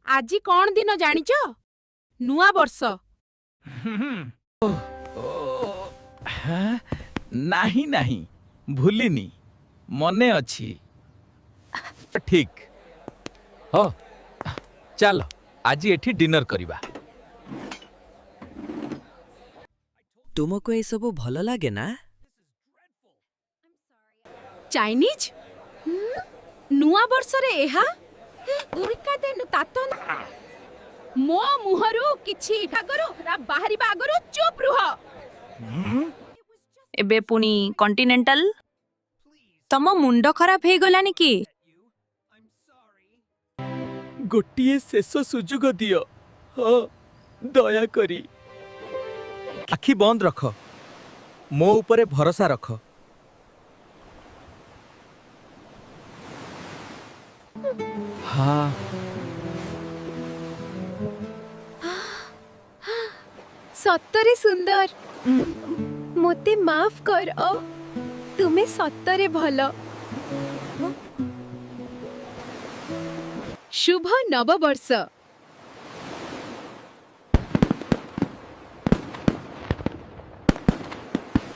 ଆଜି କଣ ଦିନ ଜାଣିଛ? ନୂଆ ବର୍ଷ। ହଁ, ନାହିଁ ନାହିଁ, ଭୁଲିନି, ମନେ ଅଛି। ଠିକ୍। ହଁ, ଚାଲ ଆଜି ଏଠି ଡିନର କରିବା। ତୁମକୁ ଏସବୁ ଭଲ ଲାଗେ ନା? ଚାଇନିଜ ନୂଆ ବର୍ଷରେ ଏହା ତାତ ମୋ ମୁହଁରୁ କିଛି ଆଗରୁ ବାହାରିବା ଆଗରୁ ଚୁପ୍ ରୁହ। ଏବେ ପୁଣି କଣ୍ଟିନେଣ୍ଟାଲ? ତମ ମୁଣ୍ଡ ଖରାପ ହେଇଗଲାଣି କି? ଗୋଟିଏ ଶେଷ ସୁଯୋଗ ଦିଅ, ହଁ, ଦୟାକରି। ଆଖି ବନ୍ଦ ରଖ, ମୋ ଉପରେ ଭରସା ରଖ। ହଁ। ସତରେ ସୁନ୍ଦର। ମୋତେ ମାଫ କର, ତୁମେ ସତରେ ଭଲ। ଶୁଭ ନବବର୍ଷ।